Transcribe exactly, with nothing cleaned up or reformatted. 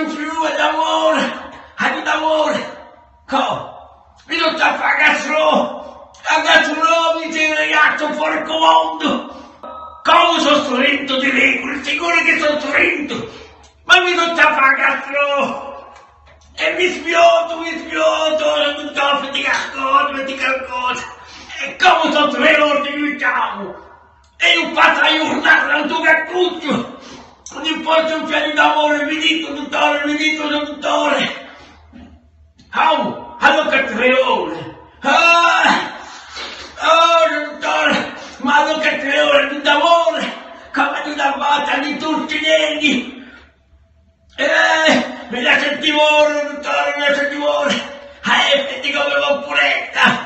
Ùn ci vole d'amore, aghju d'amore. Cum'è? Mi sò da fà a gastro, a gastro, mi sò un ragazzu forcomondu. Cumu sò strintu di regule, sicuru chì sò strintu. Ma mi sò da fà a gastro. È mi spiottu, mi spiottu, o duttore, metti qualcosa, metti qualcosa. È cumu sò trè ore chì mi chjamu. È eiu passu a ghjurnata in u cartucciu. Ùn possu più, aghju d'amore, mi dicu, o duttore, mi dicu, o duttore. Au, allora chì trè ore. Ah! Oh, o duttore, ma allora chì trè ore, aghju d'amore. Cumu aghju da fà, di tutti i denti. Eh, mi lasciu timore, o duttore, mi lasciu timore. Eh, ti dicu, mi vò puretta.